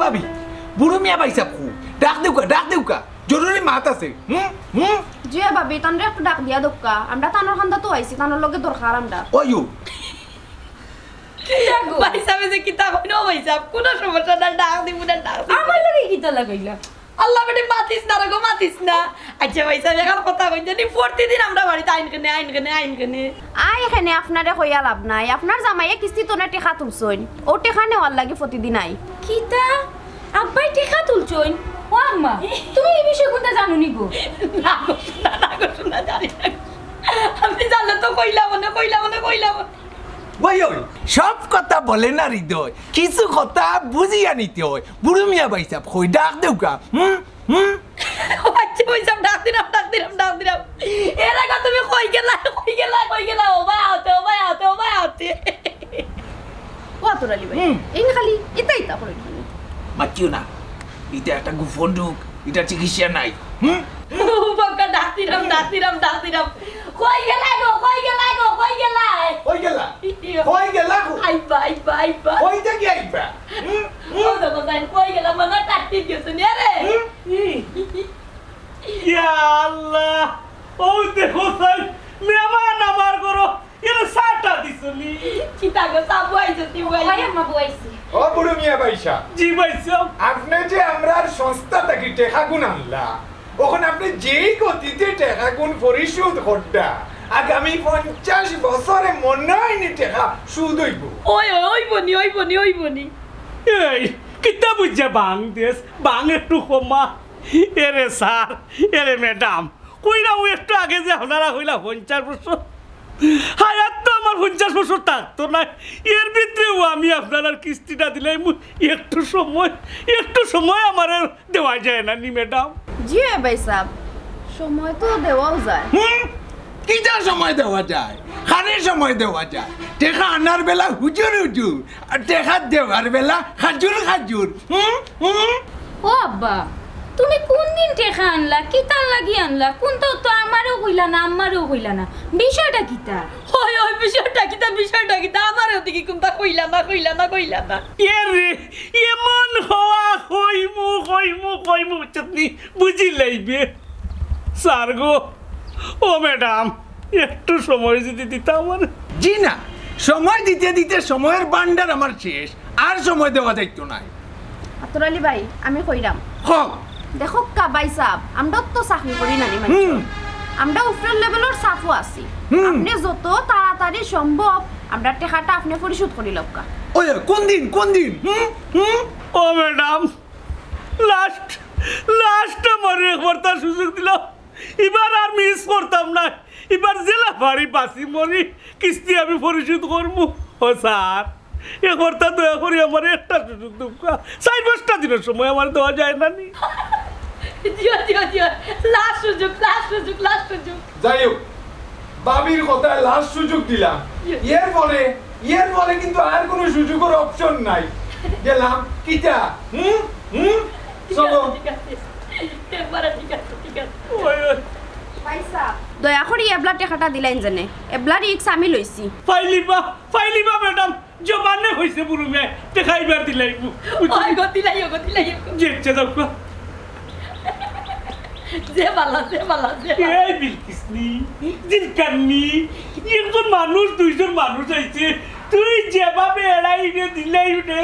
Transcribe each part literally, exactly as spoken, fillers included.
ভাবি, বুরু মিয়া ভাইসাব কই? ডাক দেউক্কা, ডাক দেউক্কা, জরুরি মাত আছে। হুম, হুম। জি অয় ভাবি, তানরে একটু ডাক দিয়া দেউক্কা। আমরা তানর কান্দাত আইছি, তানর লগে দরকার আমরা। ওইও। কিতা গো? ভাইসাবে যে কিতা কইন, ও ভাইসাব, কুনু সমস্যা না, ডাক দিমু না, ডাক দিমু। আমার লগে কিতা লাগাইলা? আল্লাহ বেটি, মাতিস না রে গো, মাতিস না। আচ্ছা ভাইসাব, অখন কথা কইন জানি, প্রতিদিন আমরার বাড়িত আইন কেনে, আইন কেনে, আইন কেনে? আই কেনে আপনারে কইয়া লাভ নাই, আপনার জামাইয়ে কিস্তিত অনে টেকা তুলছইন, অউ টেকা নেওয়ার লাগি প্রতিদিন আই। কিতা? আব্বায় টেকা তুলছইন? ও আম্মা, তুমি ই বিষয়ে কুন্তা জানো নি গো? না গো, না, না গো, না জানি না। আমি জানলে তো কইলাম অনে, কইলাম অনে, কইলাম অনে। ওই, ওই, সব কথা বলে না হৃদয়, কিছু কথা বুঝিয়া নিতে হয়। বুরু মিয়া ভাইসাব কই? ডাক দেউক্কা। হুম, হুম। আচ্ছা, ভাইসাব, ডাক দিরাম, ডাক দিরাম, ডাক দিরাম। এর আগে তুমি কই গেলা, কই গেলা, কই গেলা? ও ভাই, আওতে, ও ভাই, আওতে, ও ভাই, আওতে। ও আতর আলী ভাই, হুম। এই না খালি ইতা ইতা করে কি? মাতিও না, ইটা একটা গোপন রোগ, ইটার চিকিৎসা নাই। হুম? ও বাবা, ডাক দিরাম, ডাক দিরাম, ডাক দিরাম। কই গেলা গো, কই গেলা গো, কই গেলা? কই গেলা? ইয়ো। কই গেলা গো? আইবা, আইবা, আইবা। কই থাকি আইবা? হুম? হুম? ও তো কোথায় কই গেলা? মনে হয় টাট্টি গেছে নি রে। হুম? ইয়া আল্লাহ, ও দেখো সাই, মেহমান আমার ঘরো, এর চাটা দিছনি। কিতা গো, চা বওয়াইছো, কি বওয়াইছো? ওই আম্মা বওয়াইছি। ও বুরু মিয়া ভাইসাব। জি ভাইসাব। আপনে যে আমরার সংস্থা থাকি টেকাগুন আনলা, অখন আপনে যেই গতিতে টেকাগুন পরিশোধ করতা, আগামী পঞ্চাশ বছরে মনে হয় নি টেকা শোধ অইবো। ওই, ওই, অইবো নি, অইবো নি, অইবো নি। এই, কিতা বুঝা ভাং দেস, ভাং একটু কমা। এরে স্যার, এরে ম্যাডাম, কইরাম একটু আগে যে আপনারা কইলা পঞ্চাশ বছর, হায়াত তো আমার পঞ্চাশ বছর থাকতো নায়। এর ভিতরেউ আমি আপনারার কিস্তিটা দিলাইমু, একটু সময়, একটু সময় আমারে দেওয়া যায় না নি ম্যাডাম? জি অয় ভাইসাব, সময় তো দেওয়াও যায়। হুম, কিতা সময় দেওয়া যায়? কারে সময় দেওয়া যায়? টেকা আনার বেলা হুজুর হুজুর, আর টেকা দেওয়ার বেলা খাজুর খাজুর। হুম, হুম। ও আব্বা, তুমি কুনদিন টেকা আনলা, কিতার লাগি আনলা, কুনতাউ তো আমারেও কইলা না, আম্মারেও কইলা না, বিষয়টা কিতা? ওই, ওই, বিষয়টা কিতা, বিষয়টা কিতা? আমারেও দেখি কুনতা কইলা না, কইলা না, কইলা না। এরে, এমন হওয়া কইমু, কইমু, কইমু, বুঝছনি? বুঝিলাইবে। স্যার গো, ও ম্যাডাম, একটু সময় যদি দিতা আমারে। জি না, সময় দিতে দিতে সময়র ভান্ডার আমার শেষ, আর সময় দেওয়া যাইতো নায়। আতর আলী ভাই, আমি কইরাম। হ। দেখউক্কা ভাইসাব, আমরাও তো চাকরি করি না নি মানষর। হুম। আমরা উপরর লেভেলর স্টাফও আছি। হুম। আপনে যত তাড়াতাড়ি সম্ভব আমরার টেকাটা আপনে পরিশোধ করিলাউক্কা। ওই, কোন দিন, কোন দিন? হুম? হুম? ও ম্যাডাম, লাস্ট, লাস্ট আমারে একবারতা সুযোগ দিলাও। ইবার আর মিস করতাম না। ইবার যেলা পারি বাঁচি মরি, কিস্তি আমি পরিশোধ করমু। ও স্যার, একবারতা দয়া করি আমারে একটা সুযোগ দেউক্কা। চাইর পাঁচটা দিনর সময় আমারে দেওয়া যায় না নি? দিও, দিও, দিও। লাস্ট সুযোগ, লাস্ট সুযোগ, লাস্ট সুযোগ। যাই হোক, ভাবির কথায় লাস্ট সুযোগ দিলাম। এর পরে, এর পরে কিন্তু আর কোনো সুযোগর অপশন নাই। গেলাম, কিতা? হুম? হুম? ঠিক আছে, চলো। ঠিক আছে। একবারে ঠিক আছে, ঠিক আছে। ওই, ওই। পয়সা। দয়া করি এবলা টেকাটা দিলাইন যেনে। এবলা রিস্ক আমি লইছি। পাইলিবা, পাইলিবা ম্যাডাম। জবানে কইছে বুরু মিয়ায়, টেকা ইবার দিলাইমু। ওই গো, দিলাইও গো, দিলাইও গো। যে ইচ্ছা যাউক্কা। যে বালা, যে বালা, যে বালা। এই বিলকিসনি, জিলকান্নি, একজন মানুষ, দুইজন মানুষ আইছে। তুই যেভাবে এড়াইরে দিলাইরে,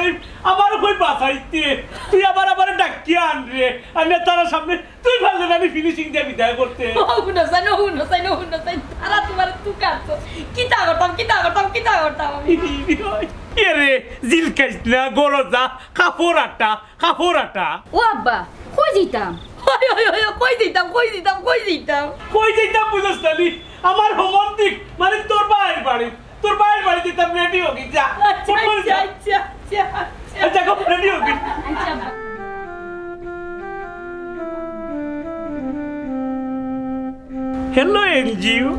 আমারে কই বাঁচাইতে। তুই আবার আমারে ডাকিয়া আনরে, আনিয়া তারার সামনে তুই পারলে না নি ফিনিশিং দিয়া বিদায় করতে? ও হুনো চাইন, ও হুনো চাইন, ও হুনো চাইন। তারা তুমারে তুকাইতো। কিতা করতাম, কিতা করতাম, কিতা করতাম আমি? এরে, জিলকাইস না, ঘরো যা, কাপড় আটা, কাপড় আটা। ও আব্বা, কই যাইতাম? ওই, ওই, ওই, ওই, কই যাইতাম, কই যাইতাম, কই যাইতাম? কই যাইতাম বুঝস না নি? আমার হমন্দিক, মানে তোর ভাইর বাড়ি। তোর ভাইর বাড়ি দিতাম, রেডি হবি, যা। আচ্ছা, ফোন করে আচ্ছা, যা। আচ্ছা, আচ্ছা, আচ্ছা। আচ্ছা, এখন রেডি হবি। আচ্ছা, আব্বা। হ্যালো এনজিও,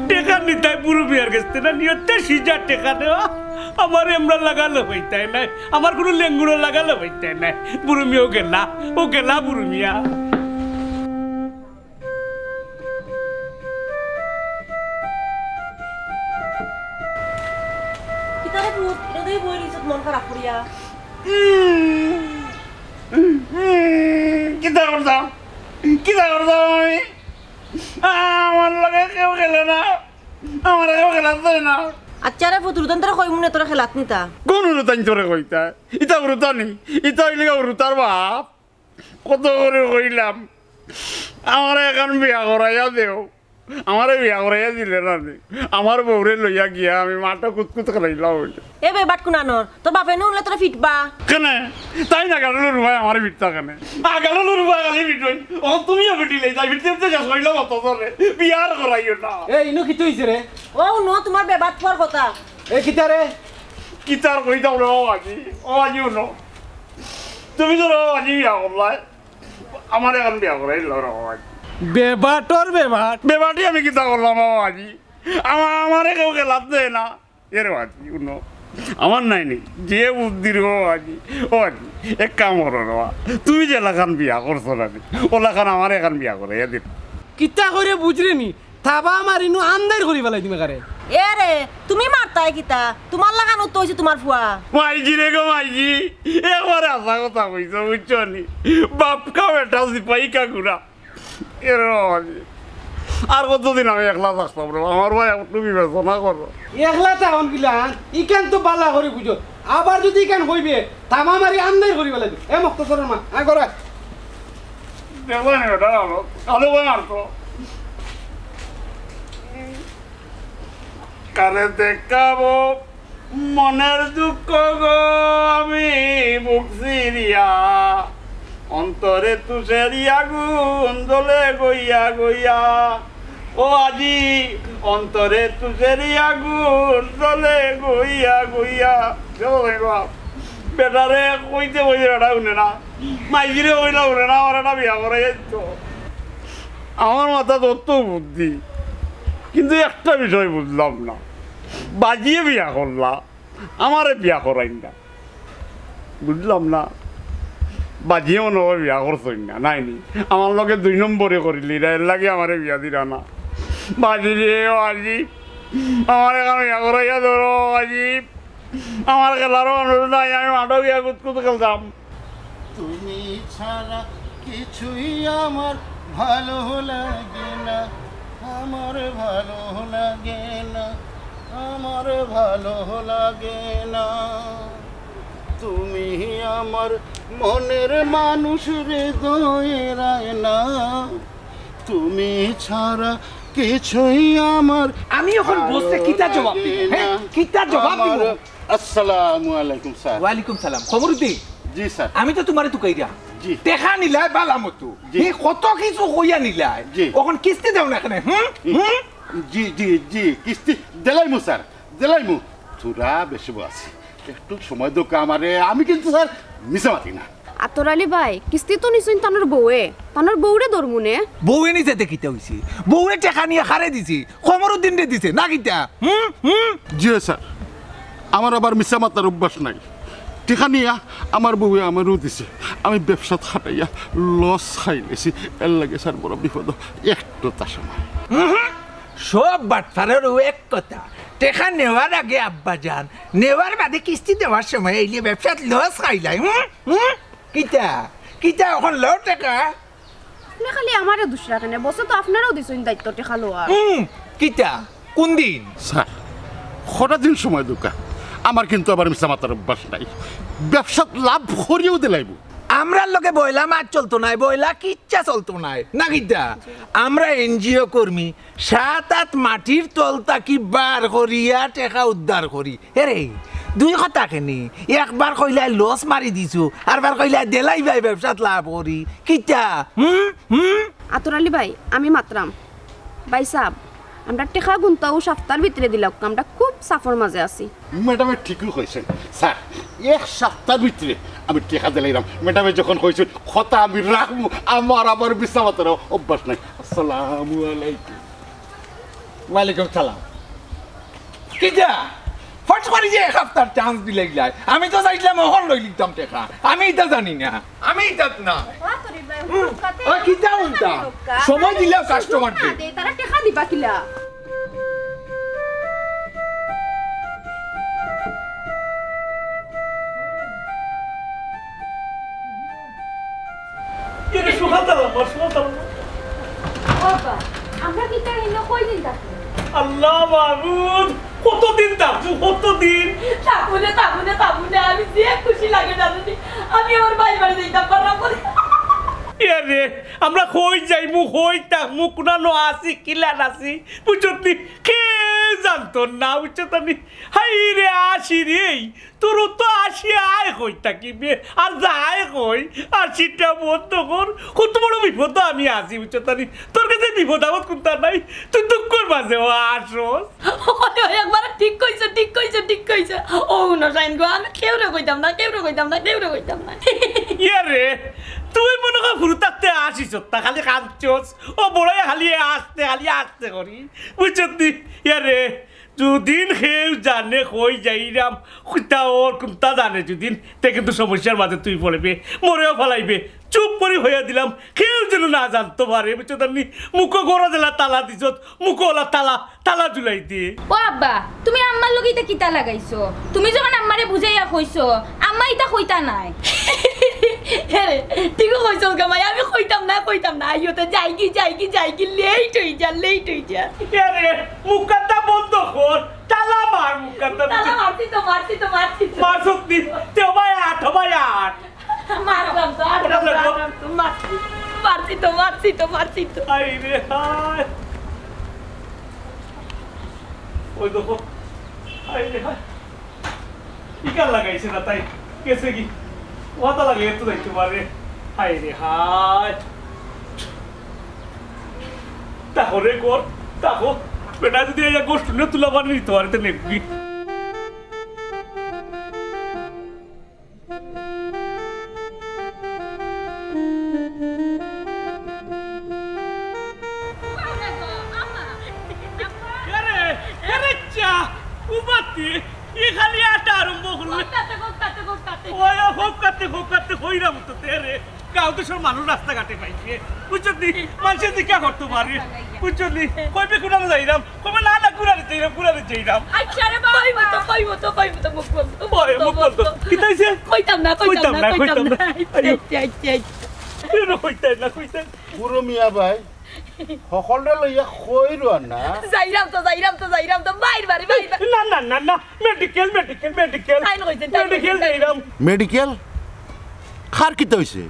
টেকা নিতায় বুরু মিয়ার গেছ থনে না, নিয়তে সিজা টেকা নেওয়া। আমার এমরা লাগালে হইতায় নায়, আমার কোনো লেঙ্গুড়ো লাগালে হইতায় নায়। বুরু মিয়াও গেলা, ও গেলা বুরু মিয়া। কিতারে পুত, ইনো দেই বই রইছত মন খারাপ করিয়া। উম, কিতা করতাম? কিতা করতাম আমি? আমার লগে কেউ খেলে না, আমারে কেউ খেলাত দেয় না। আচ্ছা রে ফুত, হুরুতাইন তোরে কইমু নে তোরে খেলাত নিতা। কোন হুরুতাইন তোরে কইতা? ইতা হুরুতা নি, ইতা অইলে গিয়া হুরুতার বাপ। কত করি কইলাম, আমারে একখান বিয়া করাইয়া দেও। আমারে বিয়া করাইয়া দিলে না নি, আমার বউরে লইয়া গিয়া আমি মাঠো কুতকুত খেলাইলাম অইলে। এ বেবাট কুনানর, তোর বাপে নু হুনলে তোরে ফিটবা। কেনে? তাইন আগালু হুরুবায় আমারে ফিটতা কেনে? আগালু হুরুবায় খালি ফিটইন। অখন তুমিও ফিটিলাইতায়, ফিটতে ফিটতে শেষ করিলাম অত জোরে। বিয়া আর করাইও না। এ, ইনো কিতা অইছে রে? অউ হুনো তুমার বেবাট ফুয়ার কথা। এ, কিতা রে? কিতা আর কইতাম রে, ও আজি, ও আজি হুনো। তুমি তো রে, ও আজি বিয়া করলায়। আমারে একখান বিয়া করাইলাও রে বাবা। বেবাটর বেবাট। বেবাটি আমি কিতা করলাম বাবা আজি? আমা-, আমারে কেউ খেলাত দেয় না। এ রে বাবা, হুনো। আমার নাইনি, যে বুদ্ধি রে বাবা আজি। ও আজি, এক কাম করো রে বাবা। তুমি যেলাখান বিয়া করছো না নি, অলাখান আমারে একখান বিয়া করাইয়া দিও। কিতা করি বুঝরে নি? থাবা মারি নু আন্দাইর করি ফালাই দিমু একারে। এ রে, তুমি মারতায় কিতা? তুমার লাখান তো অইছে তুমার ফুয়া। মাইজি রে গো মাইজি, একবারে হাছা কথা কইছো, বুঝছো নি? বাপ কা বেটা সিপাহি কা ঘুড়া। এ রে বাবা রে। আর কতদিন আমি একলা থাকতাম রে? আমার ভাই একটু বিবেচনা করো। একলা থাকন কিলা? ইখান তো বালা করি বুঝো। আবার যুদি ইখান কইবে, থাবা মারি আন্দাইর করি ফালাই দিমু। এ মক্তসরর মা, আয় ঘরো আয়। দেখলাম এটা হলো, কালো ভাই মারতো। কারে দেখাবো মনের দুঃখ গো আমি বুক চিরিয়া, অন্তরে তুষের আগুন জ্বলে গইয়া গইয়া। ও আজি, অন্তরে তুষের আগুন জ্বলে গইয়া গইয়া। দেখো ভাই বাপ, বেটারে কইতে কইতে বেটা হুনে না, মাইজিরে কইলা হুনে না, আমার একটা বিয়া করাই যাইতো। আমার মাথাত অত বুদ্ধি, কিন্তু একটা বিষয় বুঝলাম না, বাজিয়ে বিয়া করলা, আমারে বিয়া করাইন না। বুঝলাম না, বাজিয়ে মনে হয় বিয়া করছইন না, নাইনি? আমার লগে দুই নম্বরি করিলিরা, এরলাগি আমারে বিয়া দিরা না। বাজি রে, ও আজি, আমারে একখান বিয়া করাইয়া দেও রে, ও আজি। আমার খেলারও মানুষ নাই, আমি মাঠো গিয়া কুতকুত খেলতাম। তুমি ছাড়া কিছুই আমার ভালো লাগে না, আমার ভালো লাগে না, আমার ভালো লাগে না। তুমি আমার মনের মানুষ, হৃদয়ের আয়না। তুমি ছাড়া কিছুই আমার আমি অখন বসে কিতা জবাব দিমু, হ্যাঁ? কিতা জবাব দিমু? আসসালামু আলাইকুম স্যার। ওয়ালাইকুম সালাম। কমরুদ্দিন, জি স্যার। আমি তো তুমারে তুকাইরাম। জি। টেকা নিলায় বালা মতো। জি। হে কত কিছু কইয়া নিলায়। জি। অখন কিস্তি দেও না কেনে? হুম? হুম? জি, জি, জি। কিস্তি দিলাইমু স্যার, দিলাইমু। থুড়া বেশি আছি। একটু সময় দেউক্কা আমারে, আমি কিন্তু স্যার মিছা মাতি না। আতর আলী ভাই, কিস্তি তো নিছইন তানর বউয়ে, তানর বউরে ধরমু নে। বউয়ে নিছে তে কিতা অইছে? বউয়ে টেকা নিয়া কারে দিছে? কমরুদ্দিনরে দিছে, না কিতা? হুম? হুম? জি স্যার, আমার আবার মিছা মাতার অভ্যাস নাই। টেকা নিয়া আমার বউয়ে আমারেও দিছে, আমি ব্যবসাত খাটাইয়া লস খাইলিছি, এরলাগি স্যার বড় বিপদ, একটু তা সময়। হুম হুম। সব বাটপারর অউ এক কথা, টেকা নেওয়ার আগে আব্বাজান, নেওয়ার বাদে কিস্তি দেওয়ার সময় অইলে ব্যবসাত লস খাইলায়। হুম? হুম? কিতা? কিতা অখন লও টেকা? আপনে খালি আমারে দুষরা কেনে? বসে তো আপনারেও দিছইন দায়িত্ব টেকা লওয়ার। হুম, কিতা? কুনদিন? স্যার, কটা দিন সময় দেউক্কা। আমার কিন্তু আবার মিছা মাতার অভ্যাস নাই। ব্যবসাত লাভ করিয়াউ দিলাইমু। আমরার লগে বয়লা মাছ চলতো নায়, বয়লা কিচ্ছা চলতো নায়, না কিতা? আমরা এনজিও কর্মী, সাত আত মাটির তল থাকি বার করিয়া টেকা উদ্ধার করি। এরে, দুই কথা কেনে? একবার কইলায় লস মারি দিছো, আরবার কইলায় দিলাইবায় ব্যবসাত লাভ করি। কিতা? হুম? হুম? আতর আলী ভাই, আমি মাতরাম। ভাইসাব, আমরা টেকা গুনতা অউ সাপ্তার ভিতরে দিলাউক্কা, আমরা খুব চাপর মাঝে আছি। ম্যাডামে ঠিকউ কইছইন স্যার, এক সাপ্তার ভিতরে আমি টেকা দিলাইরাম। ম্যাডামে যখন কইছইন কথা আমি রাখমু, আমার আবার মিছা মাতার অভ্যাস নাই। আসসালামু আলাইকুম। ওয়ালাইকুম সালাম। কিতা? ফট করি যে এক হাপ্তার chance দিলাইলায়। আমি তো চাইছলাম অখন লইলিতাম টেকা। আমি ইতা জানি না। আমি ইতাত না। ওয়া তোরে ভাই, হুম। হুরকাতে ও কিতা হুনতাম? সময় দিলাও customer রে। না দে, তারা টেকা দিবা কিলা? কিতা হিনো কয়দিন থাকবো? আল্লাহ মাবুদ, কতদিন থাকবো, কতদিন? থাকবো না, থাকবো না, থাকবো না, আমি যে খুশি লাগে জানো নি, আমি আমার ভাইর বাড়ি যাইতাম পারলাম না। এ রে, আমরা কই যাইমু, কই থাকমু, কুনানো আছি, কিলান আছি, বুঝছত নি? কেউ জানতো না, বুঝছত নি? হাই রে, আশি রে, তোর তো আশি আয় কই থাকিবে, আর যায় কই, আশিটা বন্ধ কর। কত বড় বিপদ আমি আছি, বুঝছত নি? তোর কাছে বিপদ আপদ কুনতা নাই, তুই দুঃখর মাঝে ও আসস। ওই, ওই, একবার ঠিক কইছো, ঠিক কইছো, ঠিক কইছো। ও, হুনো, শাইন গো, আমি কেউরে কইতাম না, কেউরে কইতাম না, কেউরে কইতাম না। ইয়া রে, তুই মনে কর হুরু থাকতে আসিস, তা খালি কান্দছস। ও বড়ই খালি আসতে, খালি আসতে করি, বুঝছত নি? ইয়া রে, দুদিন কেউ জানে কই যাইরাম, কুনতা অর কুনতা জানে যুদিন, তে কিন্তু সমস্যার মাঝে তুই পড়বে, মরেও ফালাইবে। চুপ করি কইয়া দিলাম, কেউ যেন না জানতো পারে, বুঝছত নি? মুখো গড়া দিলা তালা দিছত, মুখো ওলা তালা, তালা ঝুলাই দে। ও আব্বা, তুমি আম্মার লগে ইতা কিতা লাগাইছো? তুমি যখন আম্মারে বুঝাইয়া কইছো, আম্মা ইতা কইতা নায়। হ্যাঁ রে, ঠিকউ কইছস গো মাই, আমি কইতাম না, কইতাম না। আইও তে যাইগি, যাইগি, যাইগি, late অই যা, late অই যা। এ রে, মুখটা বন্ধ কর, তালা মার মুখটা। তালা মারছি তো, মারছি তো, মারছি তো। মার সত্যি, তে ও ভাই আট, ও ভাই আট। মারলাম তো, আট, ওটা দেখো। আট, আট, মারছি। মারছি তো, মারছি তো, মারছি তো। হায় রে হায়। ওই দেখো। হায় রে হায়। ইকার লাগাইছে না তাই? গেছে কি? ওটা লাগাই তো যাইতে পারে। হায় রে হায়। তাহলে কর, তাহো। বেটা যদি এই গোষ্ঠী তুলা পারে নিতে পারে, তো নেবি। এরে, এরে চা, উবাতি, ই খালি আটা আরম্ভ করলে। কোথাতে, কোথাতে, কোথাতে? ওই, ও, কোথাতে, কোথাতে, কইরাম তো তেরে। গাঁও তো সব মানুষ রাস্তাঘাটে পাইছে। বুঝছত নি? মানুষে জিজ্ঞা করতো পারে। বুঝছত নি? কইবে কোনানো যাইরাম? কইবে না, না, কুরারে যাইরাম, কুরারে যাইরাম। আচ্ছা রে বাবা। কইবো তো, কইবো তো, কইবো তো, মুখ বন্ধ। ওই, মুখ বন্ধ। কিতা অইছে? কইতাম না, কইতাম কইতাম না, না, কইতাম কইতাম না। না। আইচ্ছা, আইচ্ছা, আইচ্ছা, আইচ্ছা। কেন কইতাম না, কইতাম? বুড়ো মিয়া ভাই, হকলরে লইয়া কই রওয়ানা? যাইরাম তো, যাইরাম তো, যাইরাম তো, বাইর বাড়ি, বাইর বাড়ি। না, না, না, না, মেডিকেল, মেডিকেল, মেডিকেল। তাই নয়, তাই নয়, মেডিকেল তাই নয়। যাইরাম। মেডিকেল? কার কিতা অইছে?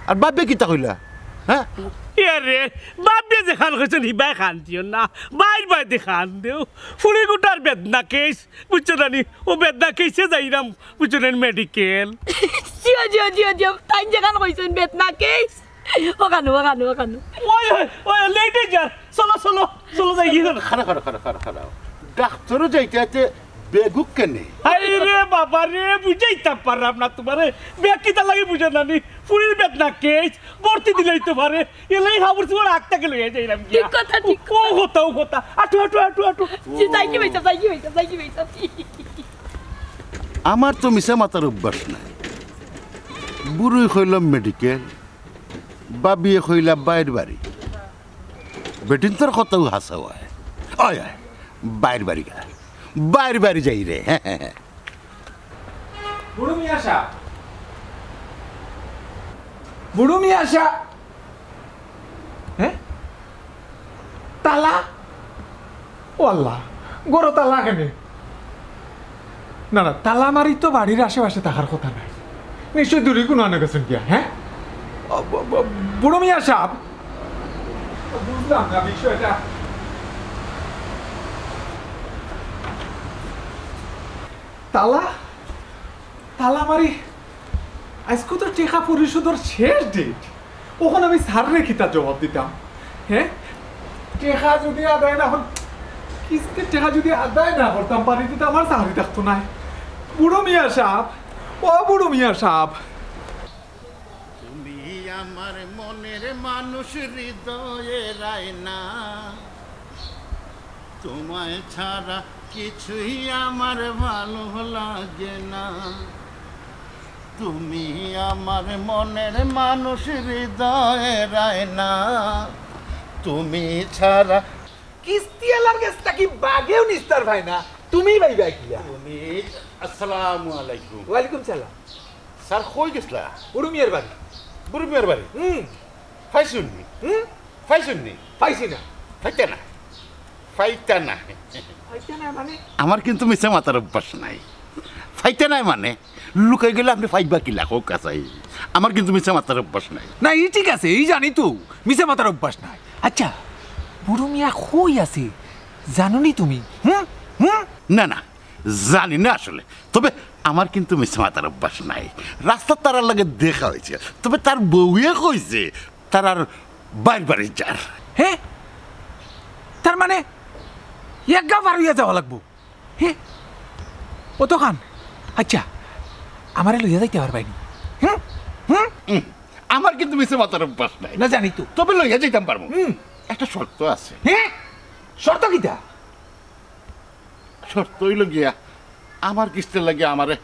আর বাপে কিতা কইলা? হ্যাঁ? এরে, বাপে যেখান কইছইন, হিবায় খান দিও না। বাইর বাড়ি দি খান দেও। ফুড়ি গুটার বেদনা কেস, বুঝছো না নি? ও বেদনা কেসে যাইরাম, বুঝছো না নি, মেডিকেল। জিও, জিও, জিও, জিও। তাইন যেখান কইছইন বেদনা কেস। ওখানো, ওখানো, ওখানো। ওই, ওই, ওই, লেট অই যার। চলো, চলো, চলো যাই, কি করো? খাড়া, খাড়া, খাড়া, খাড়া, খাড়া। ডাক্তারও যাইতে যাইতে বেগুক কেনে? আরে রে বাবা রে, বুঝাইতাম পারলাম না তোমারে। বেগ কিতা লাগে বুঝো না নি? ফুড়ির বেদনা কেস, ভর্তি দিলেই তো পারে। এলাই খাবার তোমার আগ থেকে লইয়া যাইলাম গিয়া। ঠিক কথা, ঠিক ও কথা। কথা, ও কথা। আটু, আটু, আটু, আটু। জি, যাই কি ভাই সাহেব, যাই কি ভাই সাহেব, যাই কি ভাই সাহেব। আমার তো মিছা মাতার অভ্যাস নাই। বুড়োয় কইলা মেডিকেল, বাবিয়ে কইলা বাইর বাড়ি। বেটিন্তর কথাউ হাছা অয়। অয়, অয়, বাইর বাড়ি গা। বাইর বাড়ি যাই রে। বুড়ো মিয়া সাব। বুড়ো মিয়া সাব। হ্যাঁ? তালা? ও আল্লাহ, ঘরো তালা কেনে? না, না, তালা মারি তো বাড়ির আশেপাশে থাকার কথা নায়। নিশ্চয় দূরে কুনানো গেছইন গিয়া, হ্যাঁ? ও, ব-, ব-, বুড়ো মিয়া সাব। বুঝলাম না বিষয়টা। তালা? তালা মারি? আইজকু তো টেকা পরিশোধর শেষ ডেট। অখন আমি স্যাররে কিতা জবাব দিতাম? হ্যাঁ? টেকা যুদি আদায় না কর-, কিস্তির টেকা যুদি আদায় না করতাম পারি, তে আমার চাকরি থাকতো নায়। বুড়ো মিয়া সাব, ও বুড়ো মিয়া সাব। তুমি আমার মনের মানুষ, হৃদয়ের আয়না। তোমায় ছাড়া কিছুই আমার ভালো লাগে না। তুমি আমার মনের মানুষ, হৃদয়ের আয়না। তুমি ছাড়া কিস্তিআলার গেছ থাকি বাঘেও নিস্তার পায় না। তুমি ভাইবা কিলা? তুমি, আসসালামু আলাইকুম। ওয়ালাইকুম সালাম। স্যার, কই গেছলা? বুড়ু মিয়ার বাড়ি। বুড়ু মিয়ার বাড়ি? হুম। পাইছইন নি? হুম? পাইছইন নি? পাইছি না। পাইতা না, পাইতা না। পাইতা না মানে? আমার কিন্তু মিছা মাতার অভ্যাস নাই। পাইতা না মানে? লুকাই গেলে আপনে পাইবা কিলা, কউক্কা চাই। আমার কিন্তু মিছা মাতার অভ্যাস নাই। না, ই ঠিক আছে, ই জানি তো, মিছা মাতার অভ্যাস নাই। আচ্ছা, বুরু মিয়া কই আছে, জানো নি তুমি? হুম? হুম? না, না, জানি না আসলে। তবে আমার কিন্তু মিছা মাতার অভ্যাস নাই। রাস্তাত তারার লগে দেখা অইছে, তবে তার বউয়ে কইছে তারার বাইর বাড়ি যার। হে? তার মানে এক গাঁও পার অইয়া যাওয়া লাগবো? হে? অতখান? আচ্ছা, আমারে লইয়া যাইতা পারবায় নি? হুম? হুম? হুম, আমার কিন্তু মিছা মাতার অভ্যাস নাই। না, জানি তো। তবে লইয়া যাইতাম পারমু। হুম। একটা শর্ত আছে। হে? শর্ত কিতা? শর্ত অইলো গিয়া, আমার কিস্তির লাগি আমারে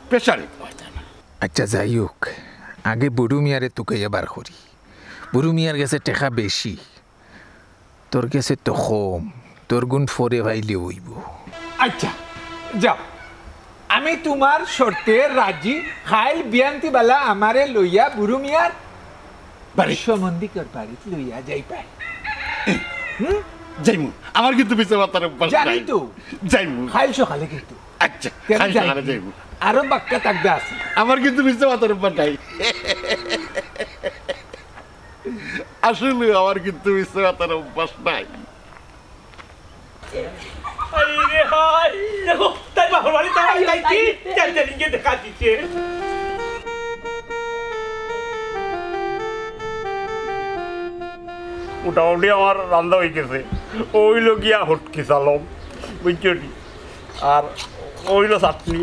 pressure দিতে পারতা না। আচ্ছা, যাই হোক, আগে বুরু মিয়ারে তুকাইয়া বার করি। বুরু মিয়ার গেছে টেকা বেশি, তোর গেছে তো কম, তোর গুন পরে পাইলে অইবো। আচ্ছা, যাও, আমি তুমার শর্তে রাজি। কাইল বিয়ান্তি বেলা আমারে লইয়া বুরু মিয়ার বাড়ি। সম্বন্ধিকর বাড়িত লইয়া যাইবায়। হুম? যাইমু। আমার কিন্তু মিছা মাতার অভ্যাস নাই। জানি তো। যাইমু। কাইল সকালে কিন্তু। আচ্ছা, তে আমি কাইল সকালে যাইমু। যাইমু। আরো বাক্কা তাগদা আছে। আমার কিন্তু মিছা মাতার অভ্যাস নাই। আসলে আমার কিন্তু মিছা মাতার অভ্যাস নাই। হায় রে হায়, দেখো, তাই বাপর বাড়ি, তাই, তাই কি? তাই, তাই, ইনকে দেখা দিছে। মোটামুটি আমার রান্দা অই গেছে। অইলো গিয়া হটকি চালম, বুঝছো নি? আর অইলো চাটনি।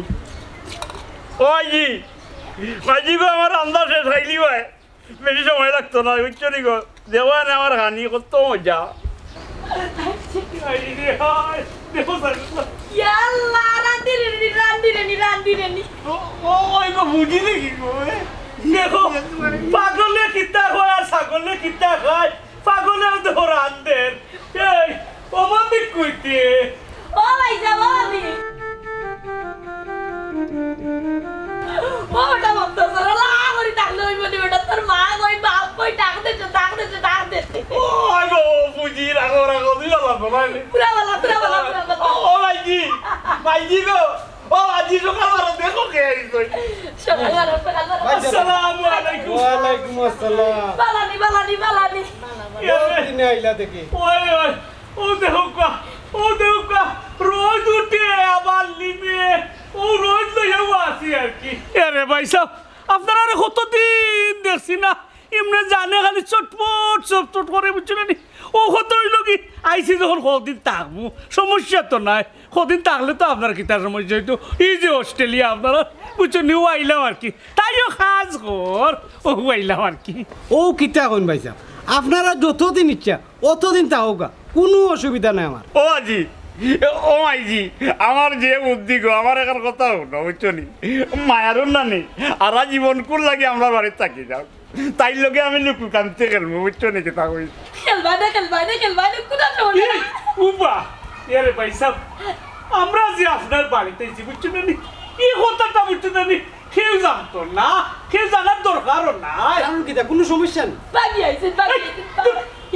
ও আইজি, আইজি গো, আমার রান্দা শেষ, খাইলি ভাই। বেশি সময় লাগতো না, বুঝছো নি গো? দেখো না আমার খানি কত মজা। হায় রে হায়, দেখো স্যার। ইয়া আল্লাহ, রান্ধি রে নি, রান্ধি রে নি, রান্ধি রে নি। ও, ও, ওই গো, বুঝি দেখি গো, এ। দেখো, পাগলে কিতা কয় আর ছাগলে কিতা খায়, পাগলেও তো রান্ধের। এই, ও মামি কইতে। ও ভাই সাহেব, ও ভাবি। ও বেটা, বাপ তো সরলা করি ডাকলে অইবো নি বেটা, তোর মা কই, বাপ কই, ডাক দে তো, ডাক দে তো, ডাক দে। ও গো, বুঝি, রাখো, রাখো, তুই বাবা, বাবা। পুরা বালা, পুরা বালা, পুরা বালা। ও, ও ভাইজি, ভাইজি গো, ও ভাইজি, সকাল বারো দেখো কে আইছে। সকাল বারো, সকাল বারো। আসসালামু আলাইকুম। ওয়ালাইকুম আসসালাম। বালানি, বালানি, বালানি। বহুত দিনে আইলা দেখি। ওই, ওই। ও দেখউক্কা, ও দেখউক্কা, রোজ উঠে আবার নিমে, ও রোজ লইয়াও আছি আর কি। এরে ভাই সাহেব, আপনারারে কতদিন দেখছি না, এমনে জানে খালি চটপট চটপট করে, বুঝছো না নি? ও কথা অইলো কি, আইছি যখন কদিন থাকমু, সমস্যা তো নাই। কদিন থাকলে তো আপনার কিতা সমস্যা অইতো? এই যে অস্ট্রেলিয়া আপনারা, বুঝছো নি, ও আইলাম আর কি। তাইও কাজ কর, ও আইলাম আর কি। ও কিতা কইন ভাই সাহেব, আপনারা যতদিন ইচ্ছা অতদিন থাকউক্কা, কুনু অসুবিধা নাই আমার। ও আজি, ও আইজি, আমার যে বুদ্ধি গো, আমার একখান কথা হুনো, বুঝছো নি? মায়ারুন না নি, হারা জীবন কুন লাগি আমরার বাড়িত থাকি যাও। তাইর লগে আমি লুকুকান্তি খেলমু, বুঝছো নি কিতা কই? খেলবা না, খেলবা না, খেলবা না, কুনু সময় না। এই, উবা, এরে ভাই সাহেব, আমরা যে আপনার বাড়িত আইছি, বুঝছো না নি? এই কথাটা বুঝছো না নি? কেউ জানতো না, কেউ জানার দরকারও নাই। কারণ কিতা, কুনু সমস্যা নাই। ভাবি আইছে, ভাবি আইছে, ভাবি।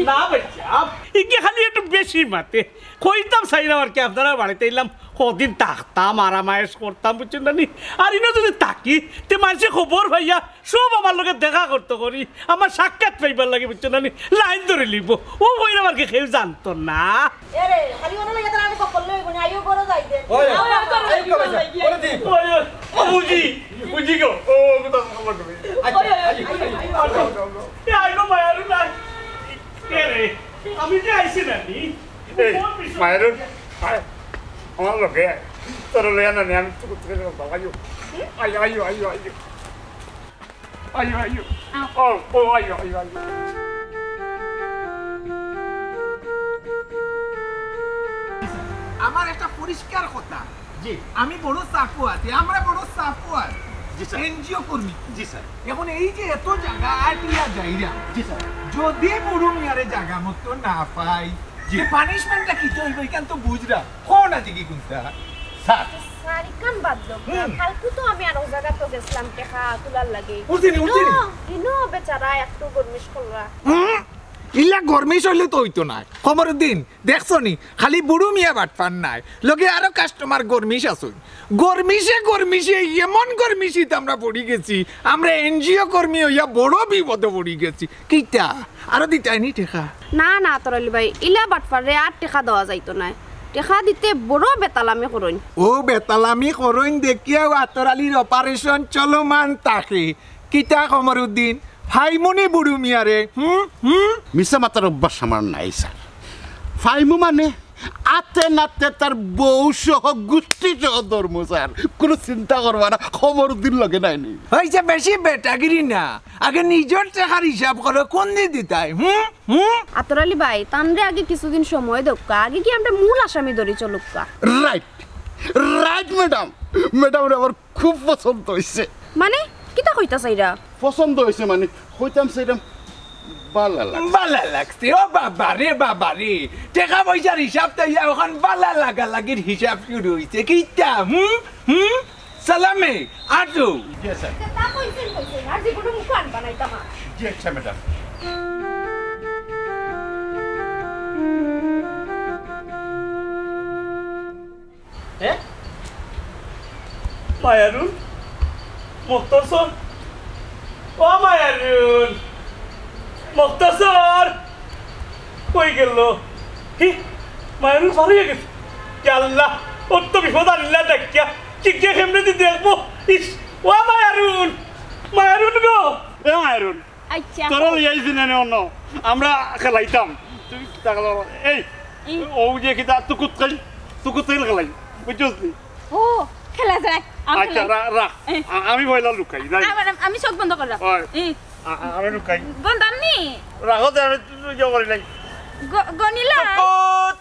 না ভাই সাহেব, ইগে খালি একটু বেশি মাতে। কইতাম চাইরাম আর কি, আপনারার বাড়িত আইলাম, কদিন থাকতাম, আরাম আয়েশ করতাম, বুঝছো না নি? আর ইনো যদি থাকি, তে মানষে খবর পাইয়া সব আমার লগে দেখা করতো করি, আমার সাক্ষাৎ পাইবার লাগি, বুঝছো না নি? লাইন ধরি লিবো। ও কইরাম আর কি, কেউ জানতো না। এরে, খালি ওনা লইয়া তারা আমি কপাল লইব না, আইও বড় যাই দে। ওই, আও, আও, আও, আও, আও, আও, আও, আও। ওই, ওই, ও বুঝি, বুঝি গো। ও, ও, কোথাও খবর দেবে। আচ্ছা, ওই, ওই, আইও, ওই, আইও, ওই, আইও। আইও, আইও। এ, আইও, মায়ারু না। কে রে? আমি যে আইছি না নি? এই, কোন বিষয়? মায়ারু, আয়, আমার লগে আয়। তোর লইয়া না নি, আমি তো করতে গেলে বাবা, আইও। আইও, আইও, আইও, আইও। আইও, আইও। আও। ও, ও, আইও, আইও, আইও। আমার একটা পরিষ্কার কথা। জি। আমি বড় সাফওয়াজ, আমরা বড় সাফওয়াজ। জি, স্যার। এনজিও কর্মী। জি, স্যার। এখন এই যে এত জাগা আটিয়া যাইরা, জি, স্যার। যদি বুরু মিয়ারে জাগা মতো না পাই, জি। তে punishment টা কিতা অইবো? ইখান তো বুঝরা। কোন আছে কি কোনটা? স্যার। স্যার, ইখান বাদ দেও। হুম। কালকু তো আমি আরো জাগাত গেছলাম টেকা তুলার লাগি। উঠছি নি, উঠছি নি। ইনো, ইনো বেচারা একটু গরমিশ করলা। হুম। ইলা গরমিশ অইলে তো অইতো নায়। কমরুদ্দিন, দেখছো নি? খালি বুরু মিয়া বাটপার নায়, লগে আরো কাস্টমার গরমিশ আছইন। গরমিশে গরমিশে এমন গরমিশিত আমরা পড়ি গেছি, আমরা এনজিও কর্মী অইয়া বড় বিপদো পড়ি গেছি। কিতা? আরো দিতায়নি টেকা? না, না, আতর আলী ভাই, ইলা বাটপাররে আর টেকা দেওয়া যাইতো নায়। টেকা দিতে বড় বেতালামি করইন। অউ বেতালামি করইন দেখিয়াউ আতর আলীর অপারেশন চলমান থাকে। কিতা কমরুদ্দিন, ফাইমুনি বুরু মিয়ারে? হুম, হুম। মিছা মাতার অভ্যাস আমার নাই, স্যার। ফাইমু মানে আতে নাতে তার বউ সহ গুষ্টি সহ ধরমু, স্যার। কুনু চিন্তা করবা না, কমরুদ্দিন লগে নায়নি। অইছে, বেশি বেটাগিরি না, আগে নিজর টেকার হিসাব করো, কুনদিন দিতায়? হুম, হুম। আতর আলী ভাই, তানরে আগে কিছুদিন সময় দেউক্কা, আগে গিয়া আমরা মূল আসামি ধরি চলুক্কা। রাইট, রাইট ম্যাডাম, ম্যাডামরে আমার খুব পছন্দ অইছে। মানে, কিতা কইতা চাইরা? পছন্দ অইছে মানে, কইতাম চাইরাম, বালা লাগছে। বালা লাগছে, ও বাবা রে, বাবা রে। টেকা পয়সার হিসাব তো ইয়া অখন বালা লাগালাগির হিসাব শুরু অইছে। কিতা? হুম? হুম? সালামে, আটো। জি, স্যার। তা কইছেন, কইছেন, আর জীবনে মুখ আনবা না, এটা মা। জি, আচ্ছা, ম্যাডাম। হ্যাঁ? মায়ারুন? মুক্তাসর? ও মায়ারুন! মুক্তাসর! কই গেল? কি? মায়ারুন পার অইয়া গেছে? ইয়া আল্লাহ, অত বিপদ আল্লাহ ডাকিয়া, কি যে কেমনে দি দেখবো? ইস, ও মায়ারুন! মায়ারুন গো! এ মায়ারুন, আচ্ছা। তোরা লই আইছি না নে অন্য? আমরা খেলাইতাম। তুই কিতা খেলা? এই, ই। ও যে কিতা তুকুত খাইল, তুকুত খাইল খেলাই। বুঝছস নি? ও, খেলা যায়। আমি আচ্ছা, খেলাই। রা-, রা। এ। আ-, আমি পয়লা লুকাই, যাই। আমার, আমি চোখ বন্ধ করলাম। হয়। ই। আ-, আ-, আমি লুকাই। বন্ধ আমি? রাখো দে, আমি ইয়ে করি নাই। গ-, গনিলা? তুকুত।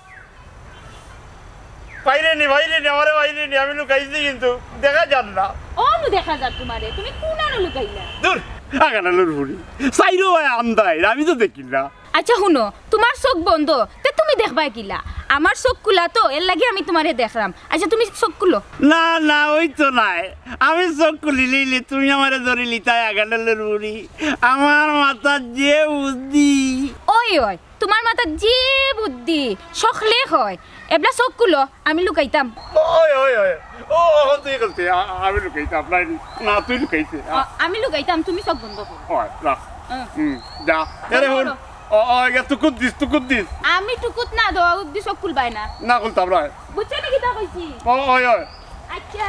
বাইরে নি, বাইরে নি, আমারে বাইরে নি, আমি লুকাইছি কিন্তু দেখা যার না। ও নু দেখা যার তোমারে, তুমি কোন আনো লুকাইলা? দূর, আগানালুর ফুড়ি, সাইরো ভাই আন্দাইর, আমি তো দেখি না। আচ্ছা হুনো, তোমার চোখ বন্ধ, তে তুমি দেখবায় কিলা? আমার চোখ খুলা তো, এর লাগি আমি তোমারে দেখরাম। আচ্ছা তুমি চোখ খুলো। না, না, ওই তো নাই। আমি চোখ খুলিলিলে তুমি আমারে ধরিলিতায় আগানালুর ফুড়ি। আমার মাথার যে বুদ্ধি। ওই, ওই, তোমার মাথাত যে বুদ্ধি, সকলে কয়। এবলা চোখ খুলো, আমি লুকাইতাম। ওই, ওই, ওই। ও, অখন তুই গেলতে, আ-, আমি লুকাইতাম, নাই নি। না, তুই লুকাইতে। আ- আ-, আমি লুকাইতাম, তুমি চোখ বন্ধ করো। ওই, রাখ। হুম। হুম, যা। এরে বন্ধ হুন। করো। ও, ও, ইয়া তুকুত দিস, তুকুত দিস। আমি তুকুত না দেওয়া অব্দি চোখ খুলবায় না। না খুলতাম না। বুঝছো নি কিতা কইছি? ও, ওই, ওই। আচ্ছা।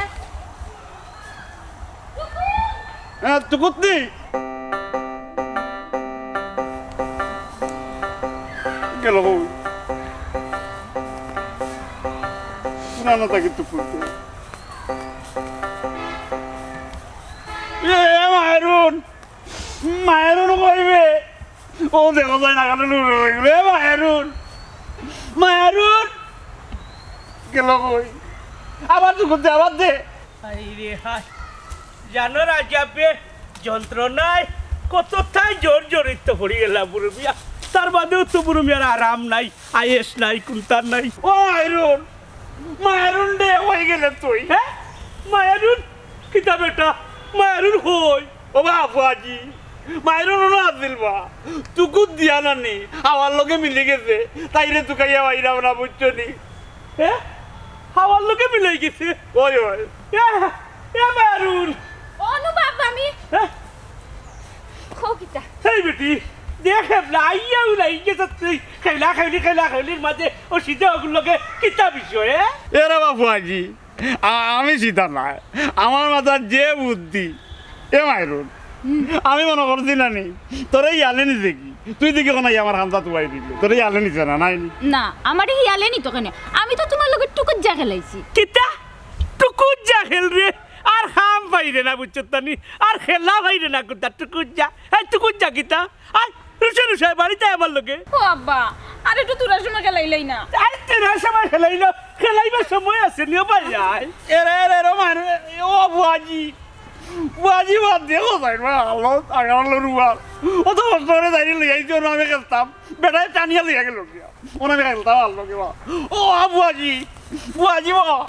হ্যাঁ, তুই কুত্তি? গেল কই? না, না, তাকে তুই কুত্তি। এ, এ, মায়ারুন। মায়ারুন কইবে। ও দেখো, যায় না, কেন লুড়ে রইল। এ, মায়ারুন। মায়ারুন। গেল কই? আবার তুই কুত্তি, আবার দে। হায় রে হায়, জানো রাজাবে যন্ত্রণায় কতটাই জর্জরিত পড়ি গেলাম বুরু মিয়া। তার বাদেও তো বুরু মিয়ার আরাম নাই, আয়েশ নাই, কুন্তা নাই। ও মায়ারুন, মায়ারুন রে, কই গেলে তুই? হ্যাঁ? মায়ারুন? কিতা বেটা? মায়ারুন কই? ও বা ফুয়াজি, মায়ারুন অনো আছিল বা। তুকুত দিয়া নানি, আমার লগে মিলি গেছে। তাইরে তুকাইয়া পাইরাম না, বুঝছো নি? হ্যাঁ? আমার লগে মিলাই গেছে। ওই, ওই। এ, এ মায়ারুন। অনুভব আমি। হ্যাঁ? কও কিতা? এই বেটি, দেখ এবলা, আইয়া উলাই গেছে তুই। খেলা খেলি, খেলা খেলির মাঝে ও সিধা ওগুর লগে কিতা বিষয়, হ্যাঁ? এরে বা ফুয়াজি, আ-, আমি সিধা নায়। আমার মাথার যে বুদ্ধি। এ মায়ারুন, হুম। আমি মনো করছি না নি, তোরে ইয়ালে নিছে কি? তুই দেখি কোন আমার হামজা তুয়াই দিলি। তোরে ইয়ালে নিছে না, নাই নি? না, আমারে ইয়ালে নিতো কেনে? আমি তো তোমার লগে টুকুজ্জা খেলাইছি। কিতা? টুকুজ্জা খেল রে? আর হাম পাইরে না, বুঝছো তা নি? আর খেলা পাইরে না, কুন্তা টুকুজ্জা? এই টুকুজ্জা কিতা? আয়, রুশে রুশে বাড়িত আয় আমার লগে। ও আব্বা, আর একটু তোরা সময় খেলাইলাই না। আরে তোরা সময় খেলাইলাম, খেলাইবার সময় আছে নি, ও ভাই, আয়। এরে, এরে, রোমান, ও বুয়াজি, বুয়াজি বাদ দে, ও ভাই, ভাই, আল্লাহ, আগে আল্লাহ রুয়াল। ও তো কষ্ট করে যাইনি লই আইছি, ওরা আমি খেলতাম। বেটায় টানিয়া লইয়া গেল গিয়া। ওরা আমি খেলতাম, আল্লাহ কে বা। ও, আ, বুয়াজি, বুয়াজি বা।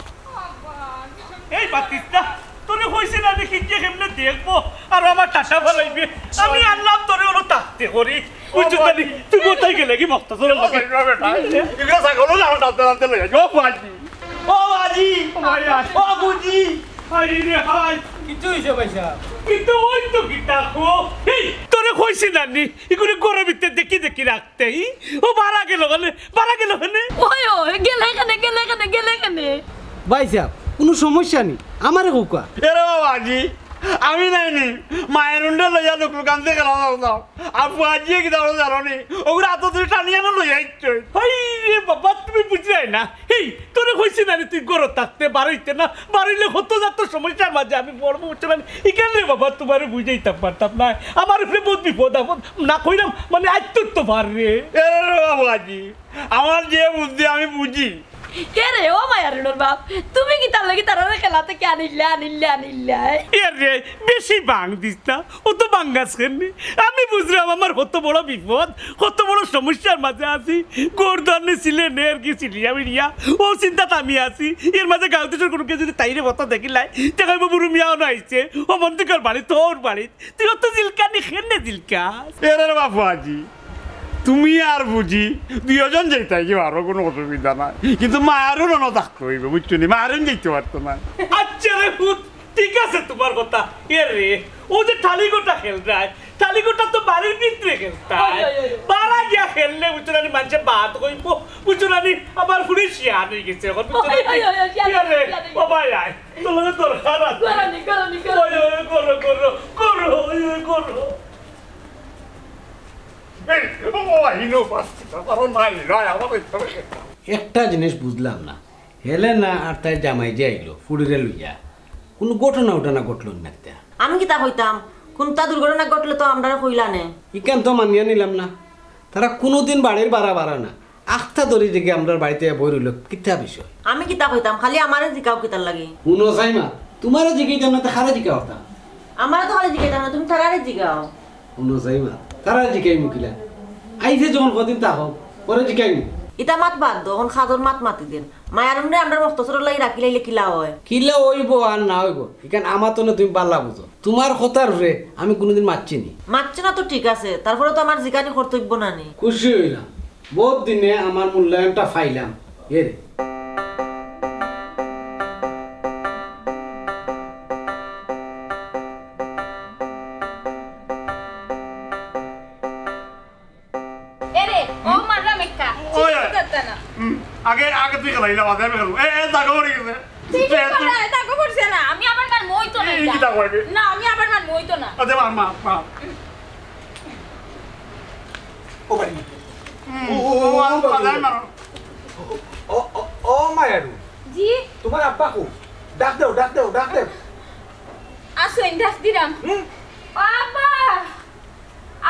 এই বাতিস্তা, তোরে কইছি না আমি কিনকে কেমনে দেখবো, আর আমার টাকা ফালাইবে। আমি আনলাম তোরে ওরা তাকতে করি। বুঝছো না নি? তুই কোথায় গেলে কি মক্তসর লাগে? এগুলো ছাগলও যাও টানতে টানতে লইয়া যাও বাজি। ও বাজি, ও ভাই, আয়। ও বুঝি। হায় রে হায়। কিচ্ছু হইছে ভাই সাহেব? কিন্তু ওই তো কিতা কো। এই, তোরে কইছি না নি, এগুলো গরম ইতে দেখি দেখি রাখতে। ই, ও বাড়া গেল কেনে? বাড়া গেল কেনে? ওই, ওই, গেলে কেনে, গেলে কেনে, গেলে কেনে? ভাই সাহেব, কোনো সমস্যা নেই, আমারে কউক্কা। এরে বাবাজি, আমি নাই নি, মায়ের উন্ডে লইয়া লোক লোকান্তে গেলাম, যাও, যাও। আর ফুয়াজিয়ে কিতা বলে জানো নি? ওগুলো আতো ধরে টানিয়া না লইয়া আইছে। হায় রে বাবা, তুমি বুঝলাই না। এই, তোরে কইছি না রে, তুই ঘরো থাকতে, বারইতে না, বারইলে কত জাত সমস্যার মাঝে আমি পড়বো, বুঝছো না? ইখান রে বাবা, তোমারে বুঝাইতাম পারতাম না। আমার উপরে বহুত বিপদ আপদ, না কইলাম, মানে, আইতো তো পার রে। এরে বাবাজি, আমার যে বুদ্ধি আমি বুঝি। কে রে, ও মায়ারুনর বাপ, তুমি কিতার লাগি তারারে খেলা থাকি আনিল্লা, আনিল্লা, আনিল্লা, এ? এরে, বেশি বাং দিস না, ও তো বাঙ্গাস খেলনি। আমি বুঝলাম আমার কত বড় বিপদ, কত বড় সমস্যার মাঝে আছি। গর্দানে ছিলে নের কি ছিলিয়া মিলিয়া, ও চিন্তাত আমি আছি। এর মাঝে গাঁও দেশর কোনো কেউ যদি তাইরে মতো দেখিলাই, তে কইবো বুরু মিয়াও না আইছে, ও মন্দিকর বাড়ি, তোর বাড়ি, তুই অত জিলকানি খেলনে জিলকাস। এরে বাবাজি, তুমি আর বুঝি দুইজন যাইতায় কি পারো, কোনো অসুবিধা নাই, কিন্তু মায়ারুন অনো থাকতে হইবে, বুঝছো নি? মায়ারুন যাইতে পারতো না। আচ্ছা রে পুত, ঠিক আছে তোমার কথা। এরে, ও যে টালিগোটা খেলতায়, টালিগোটা তো বাড়ির ভিতরে খেলতায়। ওই, ওই, ওই, ওই। বারা গিয়া খেললে, বুঝছো না নি, মানুষে বাদ কইবো, বুঝছো না নি, আমার ফুড়ি শিয়ান হয়ে গেছে এখন, বুঝছো না নি? ওই, ওই, ওই, শিয়ান, এরে, শিয়ান হয়ে গেছে। বাবা আয়, তোর লগে দরকার আছে। করো নি, করো নি, করো ওই, নি। ওই, করো, করো, করো, ওই, ওই, করো। এই, ও, আহিনো, বাস, কারণ নাই, নাই, আমার ওই একটা জিনিস বুঝলাম না, হেলেনা আর তাইর জামাই যে আইলো ফুড়িরে লইয়া, কোনো ঘটনা উটনা ঘটলো না তে? আমি কিতা কইতাম, কোনটা দুর্ঘটনা ঘটলে তো আমরারে কইলা নে। ইখান তো মানিয়া নিলাম না, তারা কোনোদিন বাড়ির বারা বারা না, আখতা ধরি দেখি আমরার বাড়িতে বই রইল, কিতা বিষয়? আমি কিতা কইতাম, খালি আমারে জিকাও কিতার লাগি? হুনো সাইমা, তোমারে জিকাইতাম না, তে কারে জিকাইতাম? আমারে তো খালি জিকাইতাম না, তুমি তারারে জিকাও। হুনো সাইমা, তারারে জিকাইমু কিলা? আইছে যখন কদিন তা হোক, পরে জিকাইমু। ইতা মাত বাদ দেও, এখন কাজর মাত মাতি দেন। মায়ারুনরে আমরার মক্তসরর লাগি রাখিলাইলে কিলা হয়? কিলা হইব আর না হইব, ইখান আমার তো না, তুমি বালা বুঝো। তোমার কথার উপরে আমি কোনোদিন মাতছি নি। মাতছে না তো ঠিক আছে, তারপরে তো আমার জিকানি কর্তব্য না নি। খুশি হইলাম, বহুত দিনে আমার মূল্যায়নটা পাইলাম। এ রে। এরে, ও মারলাম একটা। ওই, চিন্তা করতে না। হুম, আগে, আগে তুই খেলাইলা, বাদে আমি খেলবো। এ, এ, জাগা পড়ে গেছে। তুই কি এ, তুই করলে? এটা তো করছে না। আমি আবার মার মই তো না এই এটা। কি তা করবে? না, আমি আবার মার মই তো না। আচ্ছা, মার, মার, মার। ও ভাই। হুম, ও, ও, ও, ও, ও, বাজার মারো। ও, ও, ও, মায়ারু। জি? তোমার আব্বা কো? ডাক দেও, ডাক দেও, ডাক দেও। আসো, ইন্দাস দিলাম। হুম? ও আব্বা!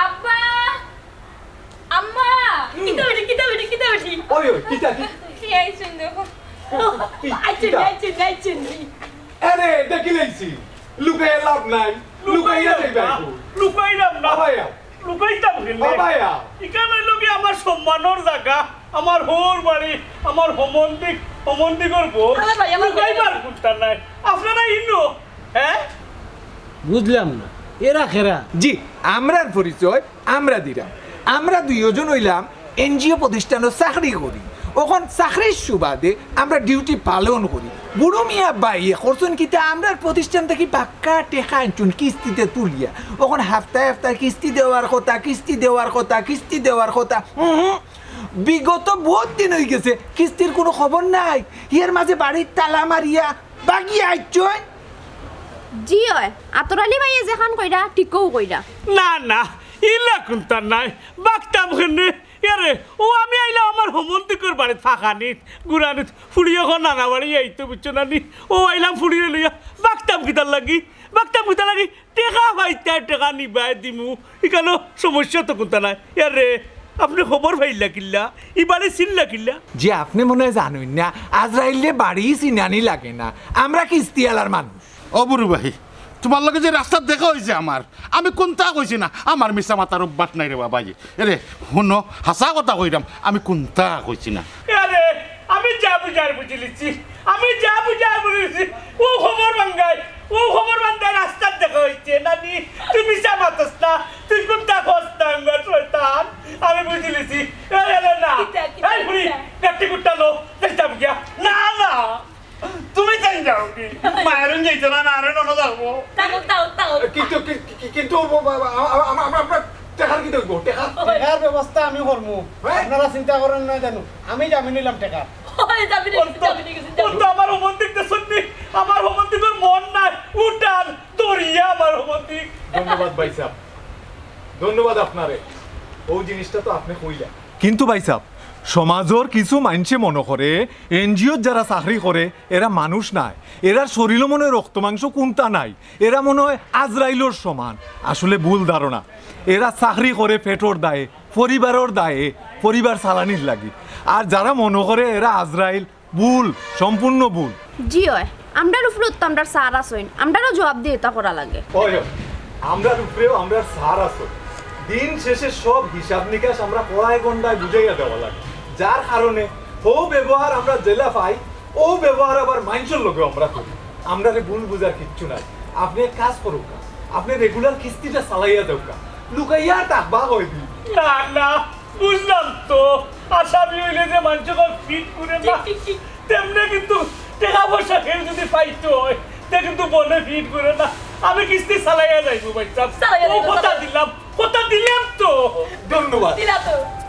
আব্বা! আম্মা! হুম। কিতা বেটি, কিতা বেটি, কিতা বেটি? ওই, ওই, কিতা, কি? কি এই শুন দেখো। কি, আইছে কিতা? নি, আইছে নি, আইছে নি। আরে, দেখি লাইছি। লুকাইয়া লাভ নাই। লুকাইয়া লুকাইয়া যাইবা না, এখন। লুকাইলাম না। বাবায়া। লুকাইতাম কেনে? বাবায়া। ইখান অইলো কি আমার সম্মানর জাগা, আমার হউর বাড়ি, আমার হমন্দিক, হমন্দিকর বউ। আরে ভাই, আমার লুকাইবার কুন্তা নাই। আপনারা ইনো, হ্যাঁ? বুঝলাম না, এরা কেরা? জি, আমরার পরিচয় আমরা দিলাম। আমরা দুইজন অইলাম এনজিও প্রতিষ্ঠানো চাকরি করি। অখন চাকরির সুবাদে আমরা ডিউটি পালন করি। বুরু মিয়া ভাইয়ে করছইন কিতা, আমরার প্রতিষ্ঠান থাকি বাক্কা টেকা আনছইন কিস্তিতে তুলিয়া। অখন হাপ্তায় হাপ্তায় কিস্তি দেওয়ার কথা, কিস্তি দেওয়ার কথা, কিস্তি দেওয়ার কথা। হুম হুম। বিগত বহুত দিন অইগেছে, কিস্তির কুনু খবর নাই। এর মাঝে বাড়ির তালা মারিয়া ভাগিয়া আইছইন। জি অয়, আতর আলী ভাইয়ে যেখান কইরা, ঠিকউ কইরা। না, না, ইলা কুন্তা নাই, ভাগতাম কেনে? এরে, অউ আমি আইলাম আমার হমন্দিকর বাড়িত ফাঁকানিত, গুড়ানিত, ফুড়ি অখন নানা বাড়ি আইতো, বুঝছো না নি? অউ আইলাম ফুড়িরে লইয়া, ভাগতাম কিতার লাগি? ভাগতাম কিতার লাগি? টেকা পাইতায়, টেকা নিবায় দিমু, ইখানো সমস্যা তো কুন্তা নাই। এরে, আপনে খবর পাইলা কিলা? ই বাড়ি চিনলা কিলা? জি, আপনে মনে অয় জানইন না, আজরাইলরে বাড়ি চিনানি লাগে না, আমরা কিস্তিআলার মানুষ। ও বুরু ভাই, তুমার লগে যে রাস্তাত দেখা অইছে আমার, আমি কুন্তা কইছি না, আমার মিছা মাতার অভ্যাস নাই রে বাবা। এরে, হুনো, হাছা কথা কইরাম, আমি কুন্তা কইছি না। এরে, আমি যা বুঝার বুঝিলিছি, আমি যা বুঝার বুঝিলিছি। অউ খবর ভাঙ্গাই, অউ খবর ভাঙ্গাই রাস্তাত দেখা অইছে, নানি, তুই মিছা মাতস না, তুই কুন্তা কস না, আঙ্গা শয়তান। চলো, যাইতাম গিয়া। না, না, তুমি তাই যাও কি? মায়েরও যাইতো না, না রে, ননদ যাবো। তাও তাও তাও কিন্তু কি- কি- কিন্তু ও বাবা, আ- আ- আমরা আমরা টেকার কি দেখবো? টেকা? টেকার ব্যবস্থা আমি করমু। হ্যাঁ? আপনারা চিন্তা করেন না জানো, আমি জামিন নিলাম টেকা। ওই যাবি রে, যাবি রে, যাবি রে। অন্ত আমার হবন্তিক দেখছনি, আমার হবন্তিকর মন নাই, উঠান, দরিয়া আমার হবন্তিক। ধন্যবাদ ভাই সাহেব, ধন্যবাদ আপনারে। ও জিনিসটা তো আপনি কইলা। কিন্তু ভাই সাহেব, সমাজর কিছু মাইনষে মনো করে এনজিওত যারা চাকরি করে এরা মানুষ নায়, এরার শরীরও মনে হয় রক্ত মাংস কুন্তা নাই, এরা মনে হয় আজরাইলর সমান। আসলে ভুল ধারণা। এরা চাকরি করে পেটর দায়ে, পরিবারর দায়ে, পরিবার চালানির লাগি। আর যারা মনো করে এরা আজরাইল, ভুল, সম্পূর্ণ ভুল। জি অয়, আমরার উপরেও তো আমরার স্যার আছইন, আমরারও জবাবদিহিতা করা লাগে। অয়, অয়, আমরার উপরেও আমরার স্যার আছে। দিন শেষে সব হিসাব নিকাশ আমরা কড়ায় গন্ডায় বুঝাইয়া দেওয়া লাগে, যার কারণে হো ব্যবহার আমরা যেলা পাই, ও ব্যবহার আবার মাইনষর লগেও আমরা করি। আমরারে ভুল বুঝার কিচ্ছু নাই। আপনি এক কাজ করুক্কা, আপনি রেগুলার কিস্তিটা চালাইয়া দেউক্কা, লুকাইয়া আর টাকবা কয়দিন। না, না, বুঝলাম তো। আসামি অইলে যে মাইনষে ফিট করে না, তেমনে কিন্তু টেকা পয়সা কেউ যদি পাইতো অয়, তে কিন্তু বনে ফিট করে না। আমি কিস্তি চালাইয়া যাইমু ভাই সাহেব। চালাইয়া ও যাইমু, কথা চালাইয়া। দিলাম, কথা দিলাম তো। ধন্যবাদ। দিলা তো।